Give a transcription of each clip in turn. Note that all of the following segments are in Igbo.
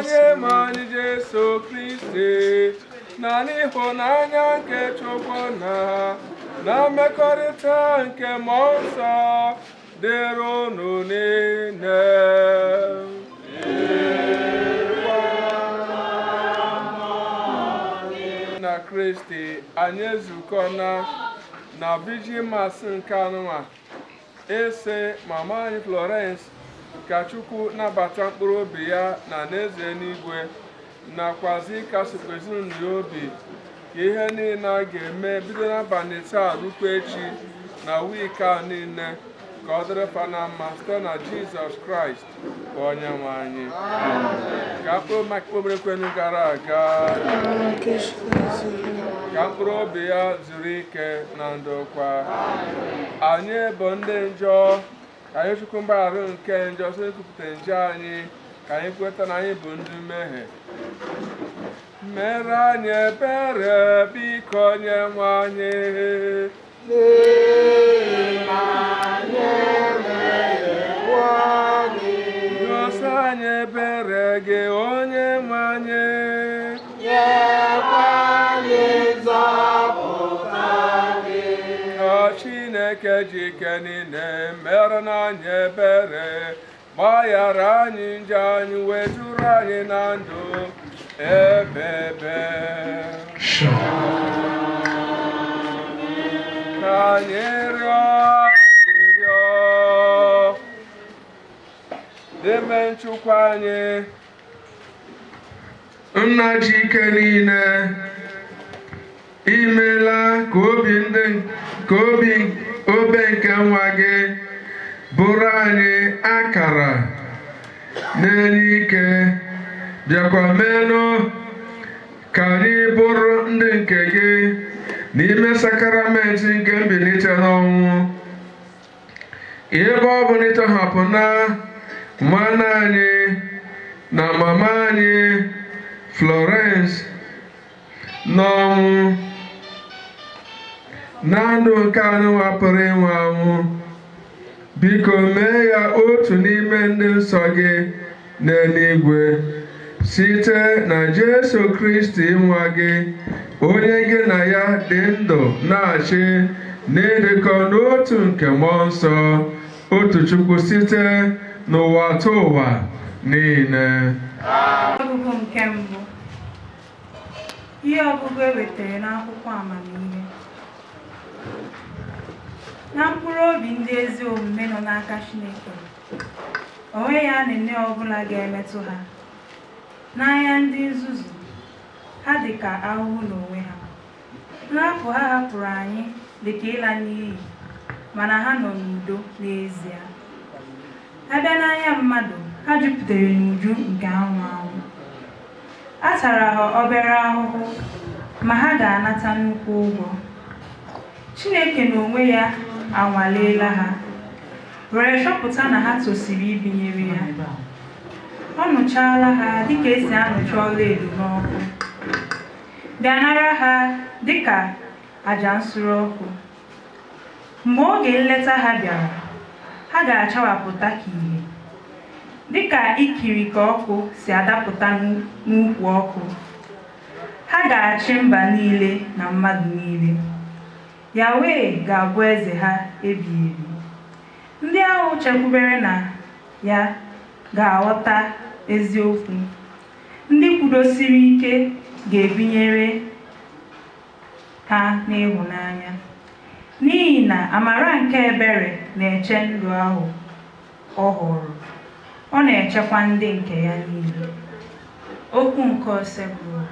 Onye nwe anyị Jesu Kristi na n'ịhụnanya nke Chukwu na mmekọrịta nke Mmụọ Nsọ dịrị unu niile. Na Kristi, anyị ezukọna na Vigil Mass nke anụnwa ese mama anyị Florence ka Chukwu nabata mkpụrụ obi ya na n'eze n'igwe, nakwazi ịkasịkwa ezinụlọ ya obi, ka ihe niile a ga-eme bido n'abalị taa rukwa echi na week a niile ka ọ dịrị fa na mma, site na Jizọs Kraịst bụ onye nwe anyị. Ka mkpụrụ maka kpobere gara aga, ka mkpụrụ obi ya zuru ike na ndokwa. Anyị bụ ndị njọ, ka anyị Chukwu mgbaghara nke njọ site n'ikwupụta njọ anyị, ka anyị kweta na anyị bụ ndị mmehie. Mere anyị ebere, biko, onye nwe anyị. N'ihi na anyị emehiewo gị. Gosi anyị ebere gị, onye nwe anyị. Nyekwa anyị nzọpụta gị. Ka Chineke ji ike niile mere n'anyị ebere, gbaghara anyị njọ anyị, wee duru anyị na ndụ ebebe. Ka anyị rịọ arịrịọ. Deme nchukwu anyị, nna ji ike niile, imeela ka obi ndị ka obi obe nke nwa gị bụrụ anyị akara na-enye ike, bịakwa menụ ka anyị bụrụ ndị nke gị n'ime sakramenti nke mbilite n'ọnwụ, ebe ọ bụ na ịtọhapụ na nwanne anyị na mama anyị Florence n'ọnwụ, na ndụ nke anụnwa pụrụ ịnwụ anwụ, biko mee ya otu n'ime ndị nsọ gị n'eluigwe, site na Jesu Kristi nwa gị, onye gị na ya dị ndụ na-achị n'ịdịkọ n'otu nke Mmụọ Nsọ, otu Chukwu, site n'ụwa tụ ụwa niile. Ọgụgụ nke mbụ. Ihe ọgụgụ e wetara n'akwụkwọ Amamihe. Na mkpụrụ obi ndị ezi omume nọ n'aka Chineke, o nweghị anịnị ọbụla ga-emetụ ha. N'anya ndị nzuzu, ha dị ka ahụhụ n'onwe ha. Nhapụ ha hapụrụ anyị dị ka ịla n'iyi, mana ha nọ n'udo n'ezie. A bịa n'anya mmadụ, ha jupụtara n'uju nke anwụ anwụ. A tara ha obere ahụhụ, ma ha ga-anata nnukwu ụgwọ. Chineke n'onwe ya anwaleela ha, were chọpụta na ha tosiri ibinyere ya. Ọ nụchaala ha dịka esi anụcha ọlaedo n'ọkụ, bịa nara ha dịka àjà nsure ọkụ. Mgbe oge nleta ha bịara, ha ga-achawapụta ka ìhè, dịka ikirika ọkụ si adapụta n'ukwu ọkụ. Ha ga-achị mba niile na mmadụ niile. Yahweh ga-abụ eze ha ebighị ebi. Ndị ahụ chekwubere na ya ga-aghọta eziokwu. Ndị kwudosiri ike ga-ebinyere ha n'ịhụnanya. N'ihi na amara nke ebere na-eche ndụ ahụ ọ hụrụ. Ọ na-echekwa ndị nke ya niile. Okwu nke Osebụrụwa.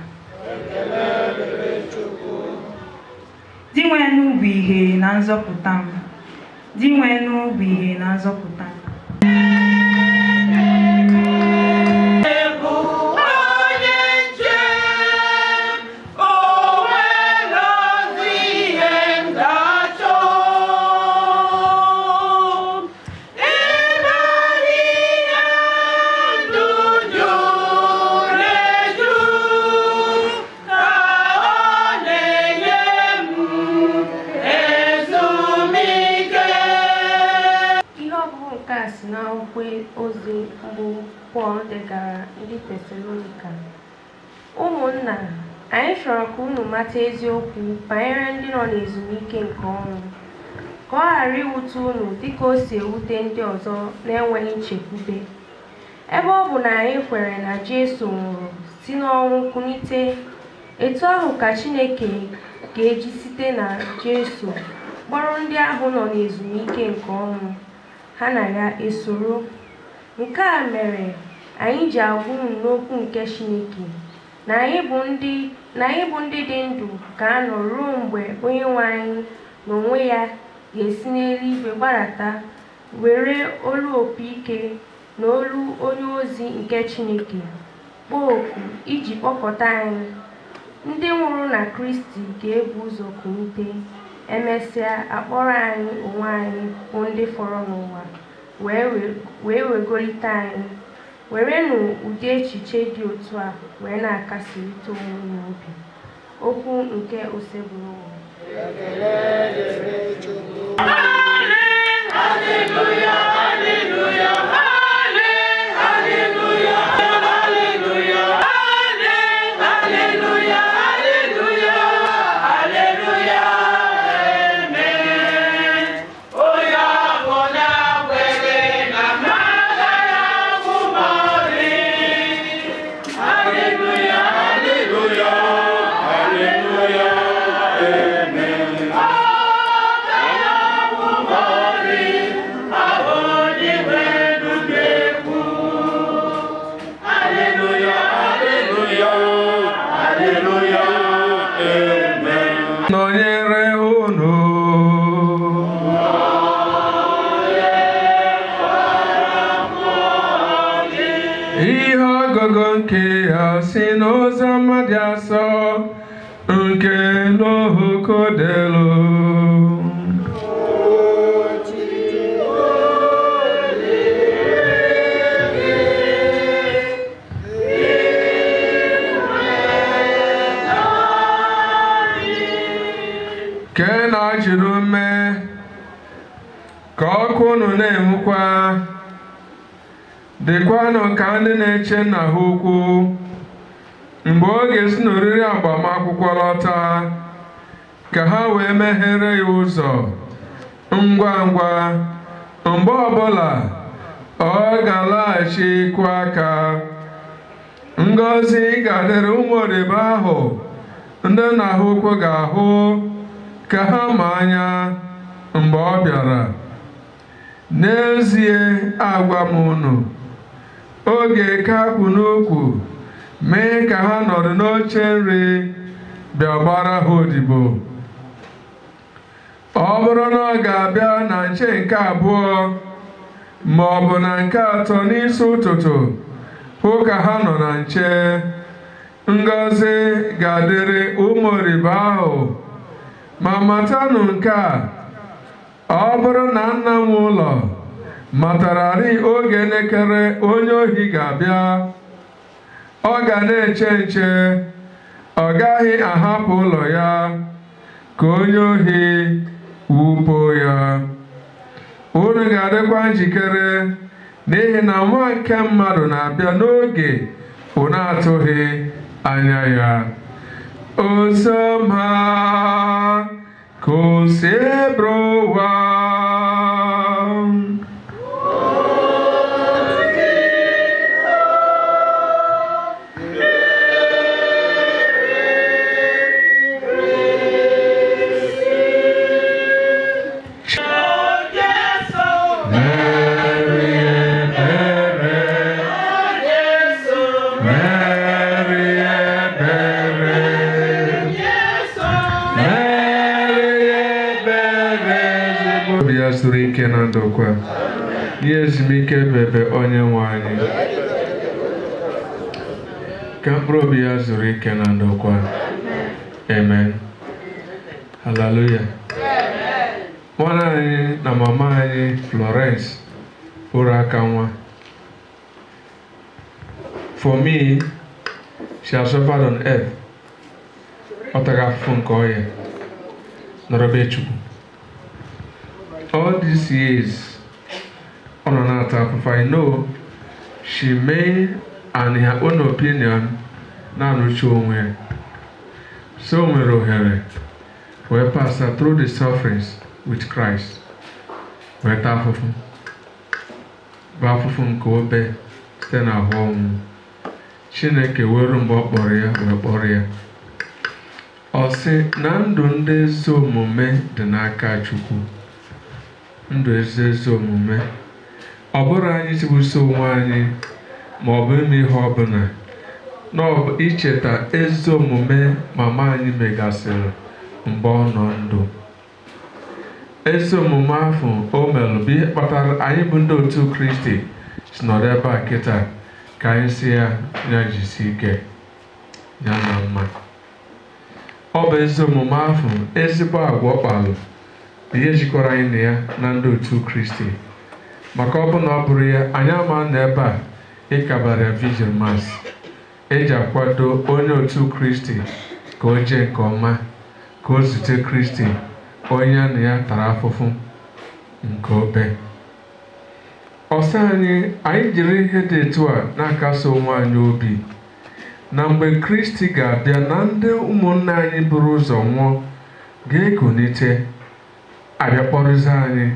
Dinwenụ bụ ìhè na nzọpụta m. Dinwenụ bụ ìhè na nzọpụta m. Bụ onye nche o nwere ozi ihe m ga-achọ ebe ahịhịa ndụ juru eju ka ọ na-enye m ezumike. Ihe ọgụgụ nke Nke a si n'akwụkwọ ozi mbụ Pọl degara ndị Tesalonaịka. Ụmụnna, anyị chọrọ ka unu mata eziokwu banyere ndị nọ n'ezumike nke ọnwụ, ka ọ ghara iwute unu dịka o si ewute ndị ọzọ na-enweghị nchekwube. Ebe ọ bụ na anyị kwere na Jesu nwụrụ si n'ọnwụ kulite, etu ahụ ka Chineke ga-eji site na Jesu kpọrọ ndị ahụ nọ n'ezumike nke ọnwụ ha na ya esoro. Nke a mere anyị ji agwa unu n'okwu nke Chineke na anyị bụ ndị na anyị bụ ndị dị ndụ ga-anọ ruo mgbe Onyenwe anyị n'onwe ya ga-esi n'eluigwe gbadata were olu opi ike na olu onye ozi nke Chineke kpọọ oku iji kpọkọta anyị. Ndị nwụrụ na Kristi ga-ebu ụzọ kulite, emesịa akpọrọ anyị onwe anyị bụ ndị fọrọ n'ụwa wee wegolite anyị. Werenụ ụdị echiche dị otu a wee na-akasịrịta onwe unu obi. Okwu nke Osebụrụwa. Nọnyere unu. Ihe ọgụgụ nke ya si n'ụzọ mmadụ asọ nke Lohukodelu. Ke na jiri ume ka ọkụ unu na-enwukwa, dịkwanụ ka ndị na-eche nna ha ukwu mgbe ọ ga-esi n'oriri agbamakwụkwọ lọta, ka ha wee meghere ya ụzọ ngwa ngwa mgbe ọbụla ọ ga-alaghachikwa aka. Ngọzi ga-adịrị ụmụ odibo ahụ ndị nna ha ukwu ga-ahụ ka ha ma anya mgbe ọ bịara. N'ezie agwa m unu, oge ka kwụ n'ukwu mee ka ha nọdụ n'oche nri bịa gbara ha odibo. Ọ bụrụ na ọ ga-abịa na nche nke abụọ ma ọ bụ na nke atọ n'isi ụtụtụ hụ ka ha nọ na nche, ngọzi ga-adịrị ụmụ odibo ahụ. Ma matanụ nke a, ọ bụrụ na nna nwe ụlọ matararị oge elekere onye ohi ga-abịa, ọ ga na-eche nche, ọ gaghị ahapụ ụlọ ya ka onye ohi wupo ya. Unu ga-adịkwa njikere n'ihi na nwa nke mmadụ na-abịa n'oge unu atụghị anya ya. Oziọma ka o si bụrụ ụwa. Mary ebere, Mary ebere, Mary ebere, ezigbo obi ya zuru ike na ndokwa, nye ezumike ebebe onye nwe anyị. Ka mkpụrụ obi ya zuru ike na ndokwa. Amen. Hallelujah. Nwanne anyị na mama anyị Florence hụrụ aka nwa. For me, she has suffered on earth. Ọ taga afụfụ nke ọya nọrọ be Chukwu. All these years, Ọ nọ na-ata afụfụ. I know she may, and in her own opinion, na-anụchi onwe ya. So o nwere ohere wee pass through the sufferings with Christ, wee taa afụfụ, bụ afụfụ nke obe site n'ahụ ọnwụ. Chineke were mgbe ọ kpọrọ ya wee kpọrọ ya. Ọ sị na ndụ ndị ezi omume dị n'aka Chukwu. Ndụ ezi omume. Ọ bụrụ anyị tigbusi onwe anyị ma ọ bụ ime ihe ọbụla, na ọ bụ icheta ezi omume mama anyị megasịrị mgbe ọ nọ ndụ. Ezi omume ahụ o mere bụ ihe kpatara anyị bụ ndị otu Kristi si nọrọ ebe a kịta ka anyị si ya ya jisi ike ya na mma. Ọ bụ ezi omume ahụ, ezigbo agwa ọ kpalụ, ihe jikọrọ anyị na ya na ndị otu Kristi. Maka ọ bụ na ọ bụrụ ya, anyị ama nọ ebe a ịkabara Vigil Mass eji akwado onye otu Kristi ka o jee nke ọma, ka o zute Kristi onye ya na ya tara afụfụ nke obe. Ọ sị anyị jiri ihe dị etu a na-akasi onwe anyị obi na mgbe Kristi ga-abịa na ndị ụmụnne anyị buru ụzọ nwụọ ga-ekunite abịa kpọrụzie anyị.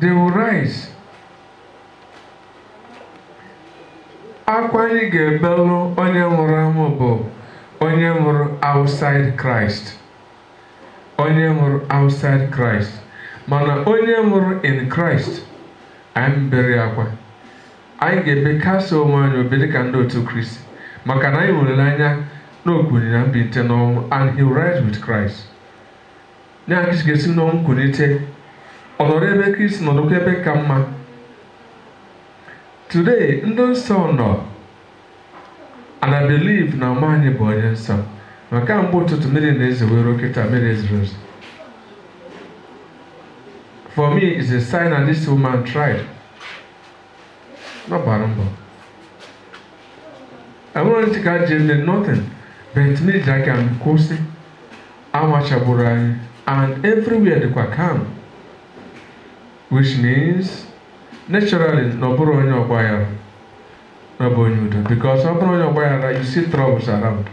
They will rise. Akwa anyị ga-ebelụ onye nwụrụ anwụ bụ onye nwụrụ outside Christ. Onye nwụrụ outside Christ. Mana onye nwụrụ in Christ, anyị bere akwa. Anyị ga-ebe kasị onwe anyị obi dịka ndị otu Kristi, maka na anyị nwere olileanya na o kuliri na mbilite n'ọnwụ, and he will rise with Christ. Ya Kristi ga-esi n'ọnwụ kulite, ọ nọrọ ebe Kristi nọdụkwa ebe ka mma. Today, ndị nsọ nọ, and I believe na mama anyị bụ onye nsọ. Maka mgbe ụtụtụ mmiri na-ezowere, kịta mmiri ezoro ezo. For me, it's a sign that this woman tried. Ọ gbara mbọ. Enwere ntị ka ji eme nothing, but mmiri ji aka m kwụsị. Amachagburu anyị, and everywhere dịkwa calm, which means naturally na ọ bụrụ onye ọgbaghara, na ọ bụ onye udo, because ọ bụrụ onye ọgbaghara, you see troubles around.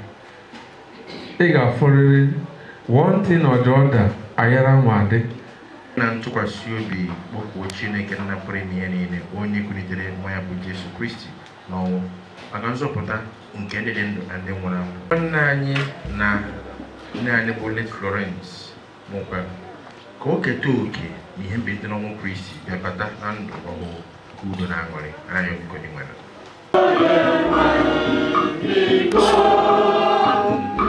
Ị ga-afụrịrị one thing or the other aghara nwa adị. Na ntụkwasị obi kpọkuo Chineke Nna pụrụ ime ihe niile, onye kulitere nwa ya bụ Jesu Kristi n'ọnwụ maka nzọpụta nke ndị dị ndụ na ndị nwụrụ anwụ. Nwanne anyị na nne anyị bụ late Florence nwụkwara ka o keta oke na ihe mbilite n'ọnwụ Kristi bịa bata na ndụ ọhụụ ka udo na aṅụrị anyị ogogo dị nwere.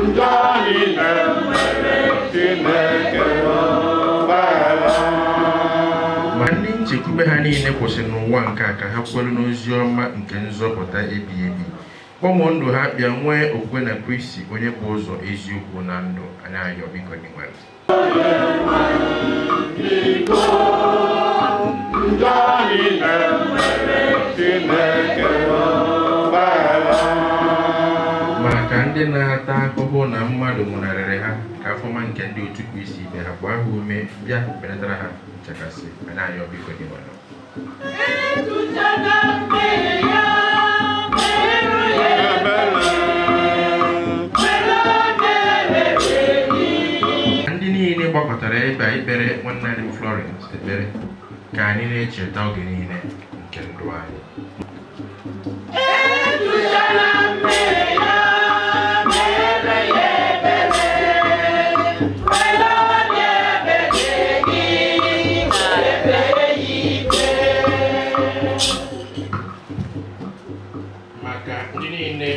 Njọ niile Chineke gbaghara. Ma ndị nchekwube ha niile kwụsịrị n'ụwa nke a ka ha kwelu n'ozi ọma nke nzọpụta ebighị ebi, gbanwee ndụ ha bịa nwee okwukwe na Kristi onye bụ ụzọ, eziokwu na ndụ. Anyị ayọ biko dị nwere. Njọ niile Chineke gbaghara. Maka ndị na-ata ahụhụ na mmadụ nwụnarịrị ha, ka afọma nke ndị otu Kristi ibe ha gbaa ha ume bịa belatara ha nchekasị. Anyị ayọ biko dị nwere. Etutela mmehie ya, merụ ya ebere, were obi ebere gị. Ndị niile gbakọtara ebe a ikpere nwanne anyị bụ Florence ekpere ka anyị na-echeta oge niile nke ndụ anyị. Etutela mmehie ya, merụ ya ebere, were obi ebere gị, wee kpee ya ikpe. Maka ndị niile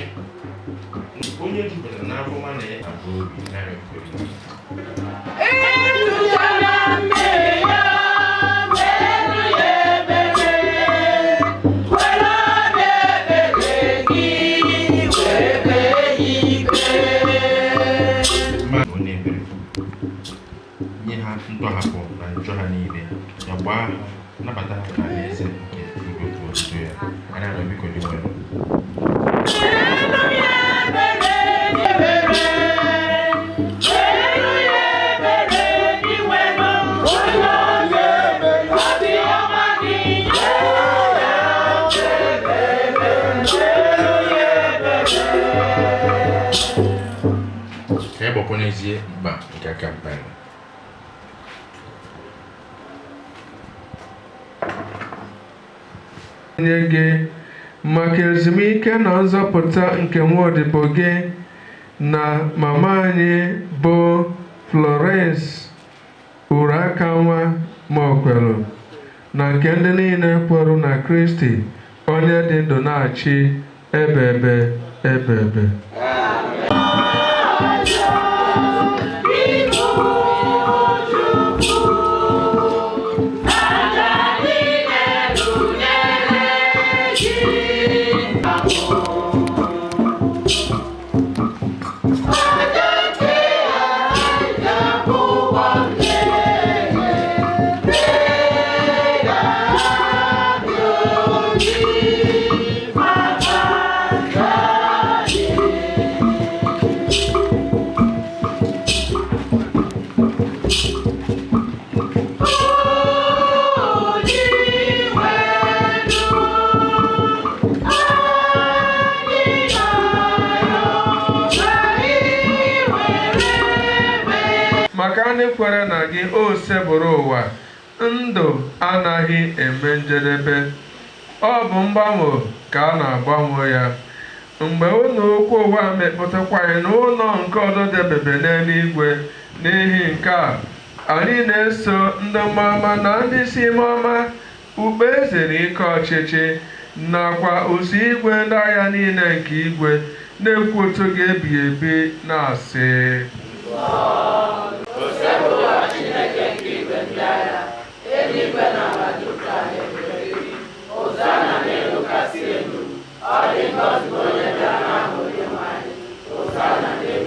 onye jupụtara n'afọma na ya abụ obi narị. Etutela mmehie ya, merụ ya ebere, were obi ebere gị, wee kpee ya ikpe. Ma onye ebere nye ha ntọhapụ na njọ ha niile, ya gbaa ha nabata ha n'alaeze nke udo bụ otuto ya. Anyị arịọ biko dị nwere. Merụ ya ebere, ebere, merụ ya ebere, inwere onye ọzọ, obi ọma gị. agbakwanezie mkpa nke aka mkpa anyị. Nye gị maka ezumike na nzọpụta nke nwaodibo gị na mama anyị bụ Florence Urakanwa Mokwelu na nke ndị niile kweru na Kristi onye dị ndụ na-achị ebebe ebebe. Maka ndị kwere na gị, o sebụrụ ụwa, ndụ anaghị eme njedebe. Ọ bụ mgbanwe ka a na-agbanwe ya. Mgbe ụlọ okwu ụwa mepụtakwanyị na ụlọ nke ọzọ debebe n'eluigwe. N'ihi nke a, anyị na-eso ndị mmama na ndị isi mama, ukpe eze na ike ọchịchị, nakwa ụzọ igwe ndị agha niile nke igwe na-ekwu otu gị ebighị ebi na-asị.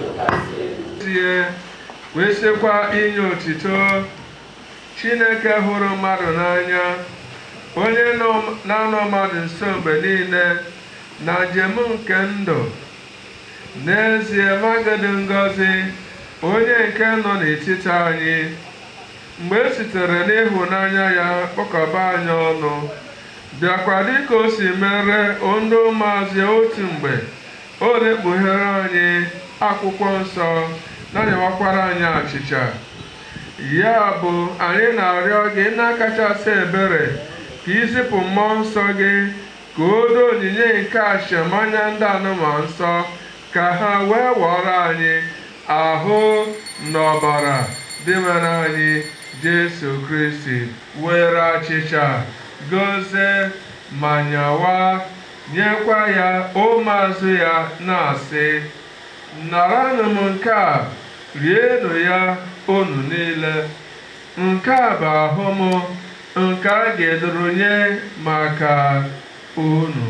N'ezie, wee sịkwa inye otito Chineke hụrụ mmadụ n'anya, onye na-anọ mmadụ nso mgbe niile na njem nke ndụ. N'ezie, magadi ngọzi, onye nke nọ n'etiti anyị, mgbe e sitere n'ịhụnanya ya kpọkọba anyị ọnụ, bịakwa dịka o si mere ndị ụmụazị otu mgbe, o na-ekpughere anyị akwụkwọ nsọ na-anyawakwara anyị achịcha. Ya bụ, anyị na-arịọ gị, nna kachasị ebere, ka izipụ mmụọ nsọ gị ka o doo onyinye nke achịcha mmanya ndị anụma nsọ, ka ha wee ghọrọ anyị ahụ na ọbara dị mere anyị Jesu Kristi. Were achịcha, gọzie ma nyawa, nyekwa ya ụmụazụ ya na-asị: naranụ m nke a, rienụ ya unu niile. Nke a bụ ahụ m nke a ga-edoro nye maka unu.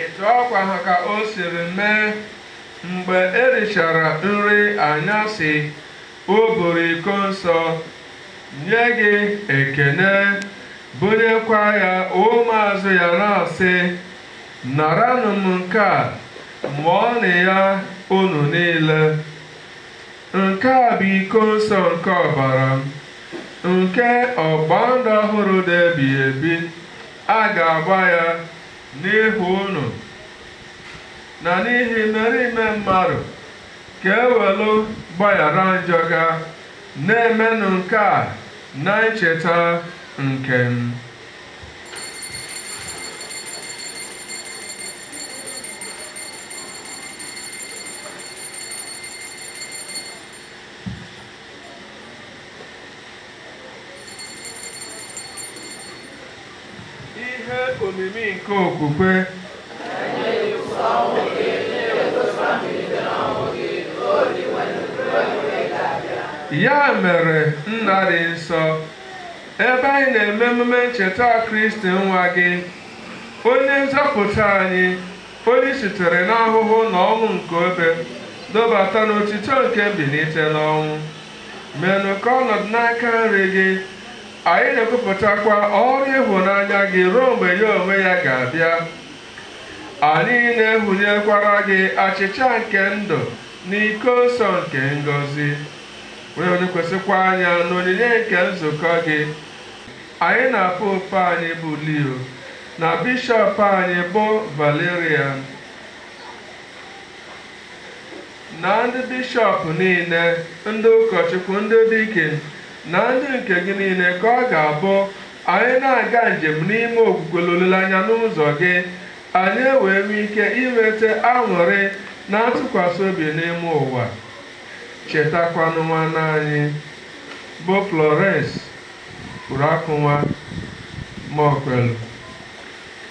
Etu ọkwa ha ka o siri mee mgbe e richara nri anyasị, o buru iko nsọ, nye gị ekene, bunyekwa ya ụmụazụ ya na-asị: naranụ m nke a, mụọnụ ya unu niile. Nke a bụ iko nsọ nke ọbara m, nke ọgba ndụ ọhụrụ dị ebighị ebi. A ga-agba ya n'ihi unu na n'ihi imerime mmadụ, ka e welu gbaghara njọ ga. Na-emenụ nke a na ncheta nke m. Ihe omimi nke okwukwe. Ya mere, Nna dị nsọ, ebe anyị na-eme emume ncheta Kristi nwa gị, onye nzọpụta anyị, onye sitere n'ahụhụ na ọnwụ nke obe, Dọbata n'otito nke mbilite n'ọnwụ. Menụ ka ọnọdụ n'aka nri gị. Anyị na-ekwupụtakwa ọrụ ịhụnanya gị ruo mgbe ya onwe ya ga-abịa. Anyị na-ehunyekwara gị achịcha nke ndụ na iko nsọ nke ngọzi. Were lekwasịkwa anya n'onyinye nke nzukọ gị. Anyị na popu anyị bụ Leo na bishọp anyị bụ Valerian na ndị bishọp niile, ndị ụkọchukwu, ndị dikin na ndị nke gị niile ka ọ ga-abụ anyị na-aga njem n'ime okwukwe na olileanya n'ụzọ gị, anyị ewee nwee ike inweta aṅụrị na ntụkwasị obi n'ime ụwa. Chetakwanụ nwanne anyị bụ Florence Uruakụnwa Mokwelu,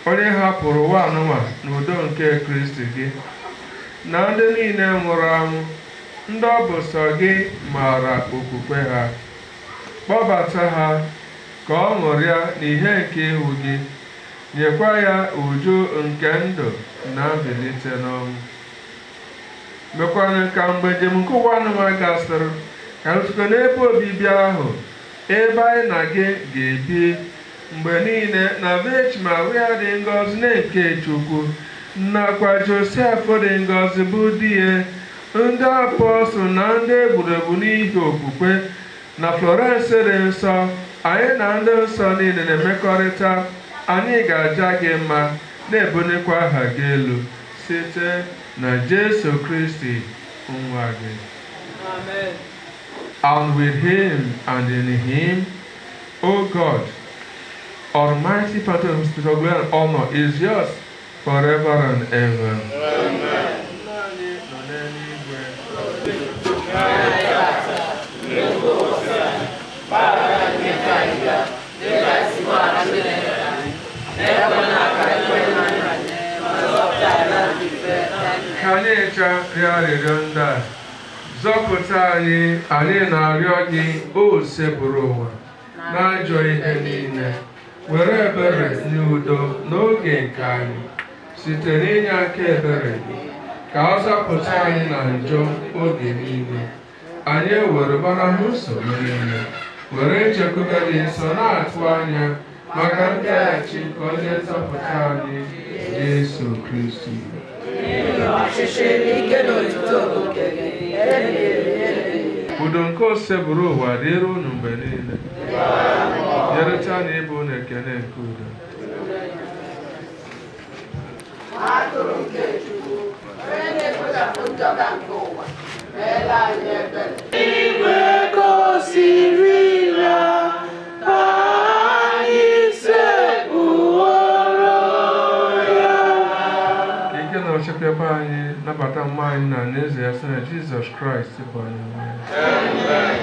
onye hapụrụ ụwa anụnwa n'udo nke Kristi gị, na ndị niile nwụrụ anwụ, ndị ọ bụ sọ gị maara okwukwe ha. Kpọbata ha ka ọ ṅụrịa n'ihe nke ihu gị, nyekwa ya uju nke ndụ na mbilite n'ọnwụ. Mekwanụ ka mgbe njem nke ụwa anụnwa gasịrị, ka anyị site n'ebe obibi ahụ, ebe anyị na gị ga-ebi mgbe niile na Virgin Maria dị ngọzi na nke Chukwu, nakwa Josef dị ngọzi bụ di ya, ndị apọstụl na ndị egburegbu n'ihi okwukwe, na Florence dị nsọ, anyị na ndị nsọ niile na-emekọrịta, anyị ga-aja gị mma, na-ebulikwa aha gị elu, site na Jesu Kristi nwa gị. Amen. And with him and in him, O God, Almighty Father of spiritual glory and honor is yours forever and ever. Amen. Nna anyị nọ n'eluigwe. Ka anyị cha rịọ arịrịọ ndị a. Zọpụta anyị, anyị na-arịọ gị, o sepụrụ ụwa n'ajọ ihe niile. Were ebere nye udo n'oge nke anyị, site n'inye aka ebere gị, ka ọ zọpụta anyị na njọ oge niile. Anyị ewere gbanahụ nsogbu niile, were nchekwube dị nsọ na-atụ anya maka mbịaghachi nke onye nzọpụta anyị, Jesu Kristi. Ọchịchị ike na otuto bụ nke gị, ebighị ebi ebighị. Udo nke osebụrụ ụwa dịrị unu mgbe niile. Nyerịta na ịbụ unu ekele nke udo. Atụrụ nke Chukwu, onye na-ekpochapụ njọ ka nke ụwa, meela anyị ebere. Igwe gosiri ya ka anyị sekpuoro ya. Ka ike na ochekwaba anyị nabata mmụọ anyị na alaeze ya site na Jizọs Kraịst bụ Onyenwe anyị.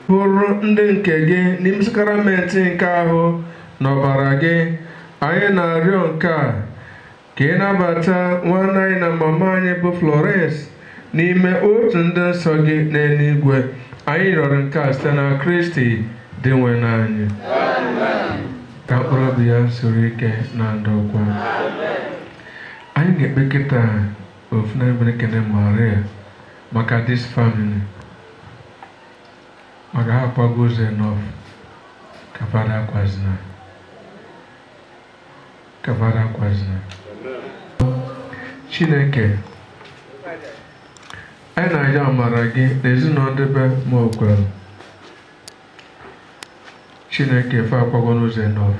Bụrụ ndị nke gị n'ime sakramentị nke ahụ na ọbara gị, anyị na-arịọ nke a ka ị nabata nwanne anyị na mama anyị bụ Florence n'ime otu ndị nsọ gị n'eluigwe. Anyị rịọrọ nke a site na Kristi dị nwe anyị. Ka mkpụrụ obi ya soro ike na ndokwa. Anyị ga-ekpe kịta ofu na ebere kene Maria maka this family. Maka ha akwago ụzọ enough ka fada akwazina. Ka fada akwazina. Chineke, anyị na-arịọ amara gị na ezinụlọ ndị be Mokwelu. Chineke fe akwago n'ụzọ enough.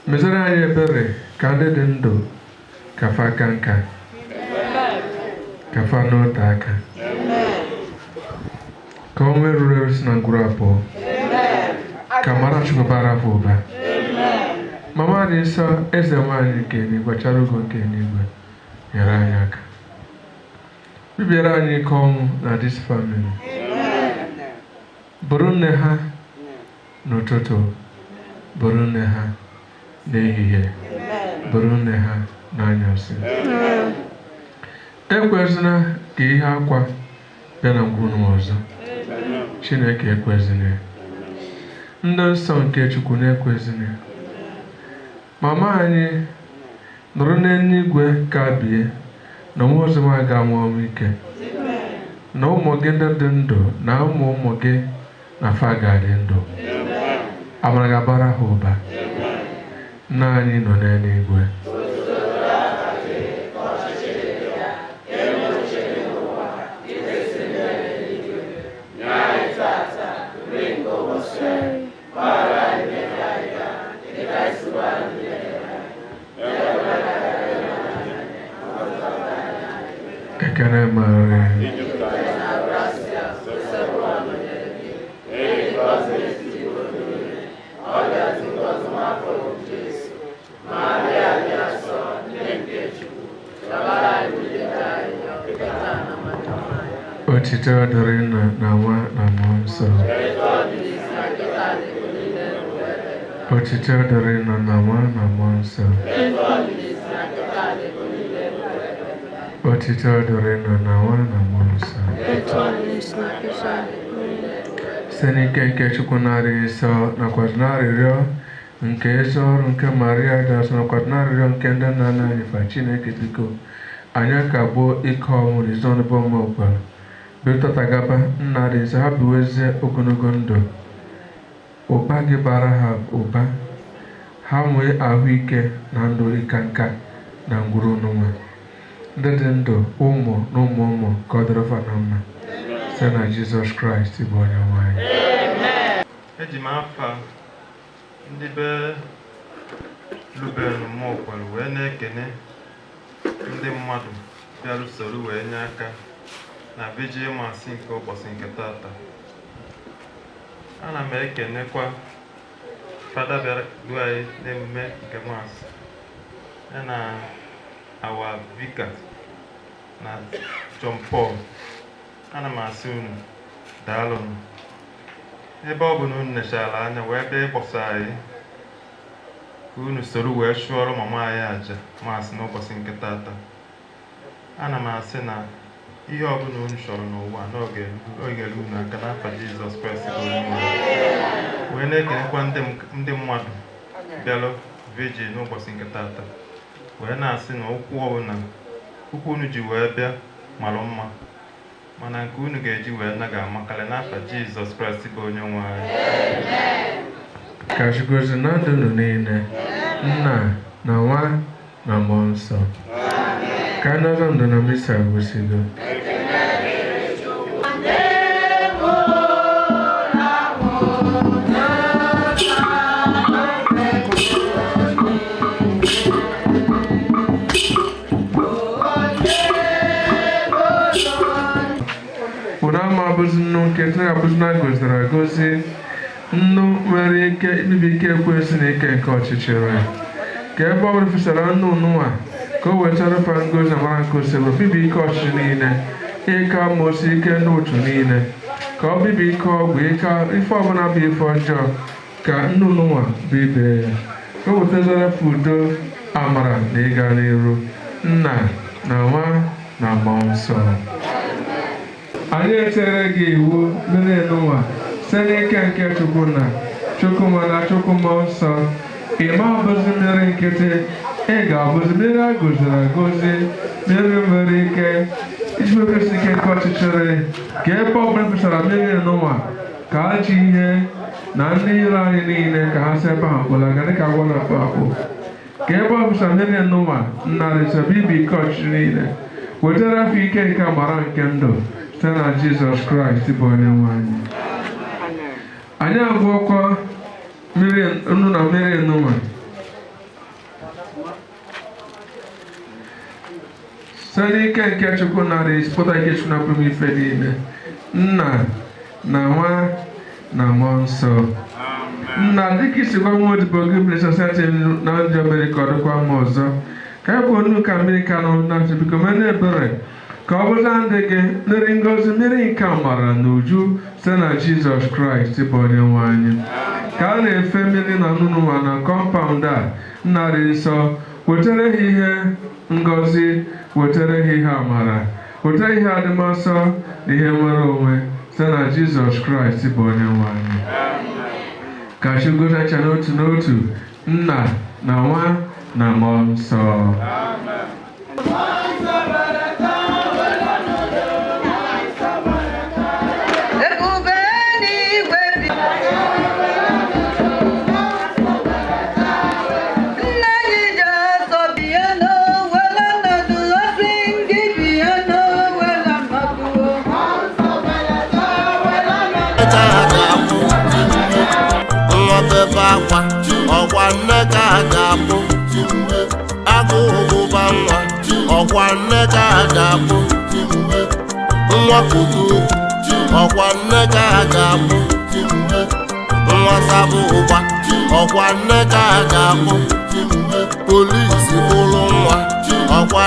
Mezere anyị ebere ka ndị dị ndụ ka fa aka nka, ka fa n'ote aka, ka ọnwa eruru eru si na ngwuru abụọ, ka mara Chukwu bara afọ ụba. Mama dị nsọ, eze nwaanyị nke eluigwe, chara ugo nke eluigwe, nyere anyị aka. Bibiere anyị ike ọnwụ na this family. Bụrụ nne ha n'ụtụtụ, bụrụ nne ha n'ehihie, bụrụ nne ha n'anyasị. Ekwezina ka ihe akwa bịa na ngwuru ọzọ. Chineke ekwezina ya. Ndị nsọ nke Chukwu na-ekwezina ya. Mama anyị nọrọ n'eluigwe ka bie na onwe ọzọ ma ga-anwụ ọnwụ ike, na ụmụ gị ndị dị ndụ na ụmụ ụmụ gị na fa ga-adị ndụ. Amara ga-abara ha ụba. Nna anyị nọ n'eluigwe. Ekene Maria. Otito dịrị Nna na Nwa na Mmụọ Nsọ. Otito dịrị Nna na Nwa na Mmụọ Nsọ. Otito dịrị Nna na Nwa na Mmụọ Nsọ. Site n'ike nke Chukwu na-adịghị nsọ nakwa n'arịrịọ nke ezi ọrụ nke Maria dị asọ nakwa n'arịrịọ nke ndị nna nna anyị fa, Chineke biko anyị akagbuo ike ọnwụ na izu ọnụ ọgbara bitọtagaba nna dị nsọ, ha biwezie ogologo ndụ, ụba gị bara ha ụba, ha nwee ahụike na ndụ ịka nka na ngwuru n'ụwa. Ndị dị ndụ, ụmụ na ụmụ ụmụ, ka ọ dịrị fa na mma, site na Jizọs Kraịst bụ onye nwe anyị. Eji m afa ndị be Ruben Mokwalu wee na-ekene ndị mmadụ bịara usoro wee nye aka na Vigil Mass nke ụbọchị nke tata. Ana m ekenekwa Fada bịara du anyị n'emume nke Mass, ya na our vicar na John Paul. Ana m asị unu daalụnụ, ebe ọ bụ na unu nechara anya wee bịa ịkpọsa anyị ka unu soro wee chụọrọ mama anyị aja Mass n'ụbọchị nke tata. Ana m asị na ihe ọbụla unu chọrọ n'ụwa na ọ ga-eru unu aka n'afa Jizọs Kraịst bụ onye nwe anyị. Wee na-ekenekwa ndị mmadụ bịalụ Vigil n'ụbọchị nke tata, wee na-asị na ụkwụ ọbụla ụkwụ unu ji wee bịa mara mma, mana nke unu ga-eji wee na ga-amakarị n'afa Jizọs Kraịst bụ onye nwe anyị. Ka Chukwu gozie na ndụ unu niile, Nna na Nwa na Mmụọ Nsọ. Ka anyị nọrọ ndụ na misa gwụsịgo. Unu ama abụzi nnu nke Chineke abụzi na goziri agozi, nnu nwere ike ibibi ike ekwensu na ike nke ọchịchịrị. Ka ebe ọ bụla fesara nnu nụwa, ka o wetara fa ngozi amara nke osebụ, bibi ike ọchịchị niile, ike amoosu, ike ndị ụchụ niile, ka ọ bibi ike ọgwụ, ike ife ọbụla bụ ife ọjọọ, ka nnu nụwa bibie ya, ka o wetazara fa udo, amara na ịga n'iru. Nna na Nwa na Mmụọ Nsọ. Anyị etere gị iwu mmiri nụwa site n'ike nke Chukwu na Chukwu Nwa na Chukwu Mmụọ Nsọ. Ị ma abụzi mmiri nkịtị, ị ga-abụzi mmiri a gọziri agọzi, mmiri nwere ike iji wekesị ike nke ọchịchịrị. Ka ebe ọbụla fesara mmiri nụwa, ka ajọ ihe na ndị iro anyị niile ka ha si ebe ahụ kpọlaga dịka agwọ na-akpụ akpụ. Ka ebe ọ fesara mmiri nụwa, nnarịta bibi ike ọchịchị niile, wetara afọ ike nke amara nke ndụ, site na Jizọs Kraịst bụ onye nwe anyị. Anyị abụọkwa mmiri nnu na mmiri nụwa site n'ike nke Chukwu nara pụta ike Chukwu na pụrụ ife niile, Nna na Nwa na Mmụọ Nsọ. Nna, dịka isi gwa nwa odibo gị Blessed na njọ mere ka ọ dịkwa mma ọzọ, ka e kwuo nnu ka mmiri ka nọ na ntị, biko mee na ebere Ka ọ bụla ndị gị mmiri ngọzi, mmiri nke amara na uju site na Jizọs Kraịst bụ onye nwe anyị. Ka a na-efe mmiri na nnụnụ na compound a, nna dị nsọ, wetara ha ihe ngọzi, wetara ha ihe amara, wetara ihe adịmasọ na ihe nwere onwe site na Jizọs Kraịst bụ onye nwe anyị. Ka Chukwu gozie n'otu n'otu, nna na nwa na mmụọ nsọ. Ebube n'igwe bi. Nna anyị ji asọ bịa n'owela nnọdụ osi ngị bịa n'owela nnọdụ. Nwa bebe akwa, ọkwa nne ka a ga-akpụ. Agụụ gụba nwa, ọkwa nne ka a ga-akpụ. Nwa kuku, ọkwa nne ka a ga-akpụ. Nwa sabụ ụgba, ọkwa nne ka a ga-akpụ. Polisi bụrụ nwa, ọkwa.